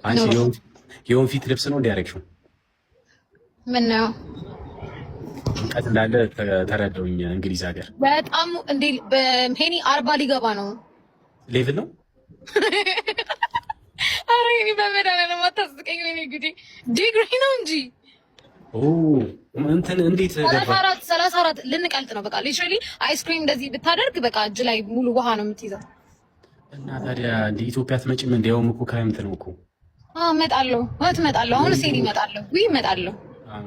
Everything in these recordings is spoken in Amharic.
አንቺ የወንፊት ልብስ ነው እንዲያደርግሽው? ምን ነው? ሙቀት እንዳለ ተረዳውኝ። እንግሊዝ ሀገር በጣም እንዴ ሄኒ፣ 40 ሊገባ ነው። Level ነው። አረ ሄኒ፣ በመድኃኒዓለም አታስቀኝ። ወይኔ ጉዴ፣ ዲግሪ ነው እንጂ። እንትን እንዴት? 34፣ 34 ልንቀልጥ ነው። በቃ literally ice cream እንደዚህ ብታደርግ በቃ እጅ ላይ ሙሉ ውሃ ነው የምትይዘው። እና ታዲያ እንደ ኢትዮጵያ አትመጪም? እንዲያውም እኮ ክረምት ነው እኮ። አዎ እመጣለሁ፣ እውነት እመጣለሁ። አሁን ሲሄድ እመጣለሁ፣ ውይ እመጣለሁ።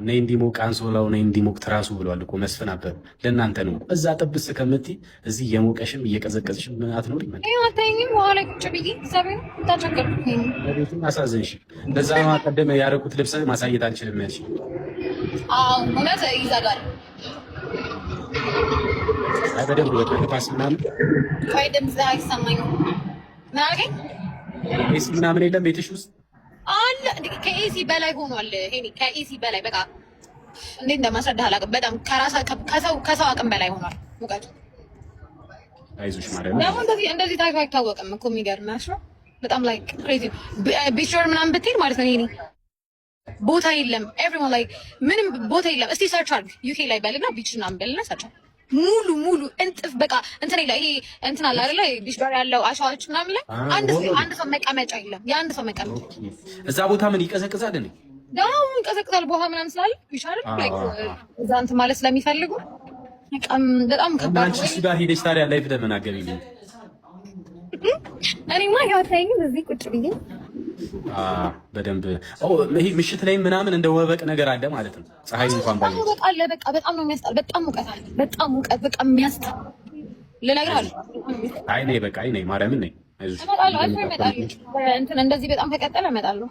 ነይ እንዲሞቅ አንሶላው፣ ነይ እንዲሞቅ ትራሱ ብሏል እኮ መስፍን አበበ። ለእናንተ ነው። እዛ ጥብስ ከምትይ እዚህ እየሞቀሽም እየቀዘቀዝሽም አትኖሪም። አታይኝም? ውሃ ላይ ቁጭ ብዬ እግዚአብሔር ታቸገርኩኝ። ቤትም አሳዘንሽ። እንደዛ ቀደም ያደረኩት ልብስ ማሳየት አልችልም ያልሽ። አዎ እውነት ይዘጋል። አይ በደንብ በቃ ንፋስ ምናምን። ቆይ ድምፅህ አይሰማኝም። ምን አልከኝ? AC ምናምን የለም ቤትሽ ውስጥ? አለ፣ ከ AC በላይ ሆኗል። ሄኒ፣ ከ AC በላይ፣ በቃ እንዴት እንደማስረዳህ አላውቅም። በጣም ከራሳ ከሰው አቅም በላይ ሆኗል ሙቀቱ። አይዞሽ ማለት ነው። ደግሞ እንደዚህ እንደዚህ ታይቶ አይታወቅም እኮ፣ የሚገርምህ ነው። በጣም like crazy። Beach ምናምን ብትሄድ ማለት ነው ሄኒ፣ ቦታ የለም። Everyone like ምንም ቦታ የለም። እስቲ search አድርግ፣ UK ላይ በልና beach ምናምን በልና search አድርግ። ሙሉ ሙሉ እንጥፍ በቃ እንትን ላይ ይሄ እንትን አለ አይደለ? Beach ጋር ያለው አሸዋዎች ምናምን ላይ አንድ ሰው መቀመጫ የለም። የአንድ ሰው መቀመጫ። እዛ ቦታ ምን ይቀዘቅዛል እንዴ? ያው ይቀዘቅዛል። በውሃ ምናምን ስላለ beach አይደል? Like እዛ እንትን ማለት ስለሚፈልጉ በጣም በጣም ከባድ። አንቺ እሱ ጋር ሄደሽ ታዲያ live ለምን አገቢኝ? እኔማ ያው ታይኝ እዚህ ቁጭ ብዬ። በደንብ ይሄ ምሽት ላይ ምናምን እንደ ወበቅ ነገር አለ ማለት ነው። ፀሐይ እንኳን ባይ ወበቅ አለ። በቃ በጣም ነው የሚያስጣል። በጣም ሙቀት አለ። በጣም ሙቀት፣ በቃ የሚያስጣል ልነግርህ አለ። አይ ነይ፣ በቃ አይ ነይ፣ ማርያምን ነይ። እመጣለሁ። አልፎ እመጣለሁ። እንትን እንደዚህ በጣም ከቀጠለ እመጣለሁ።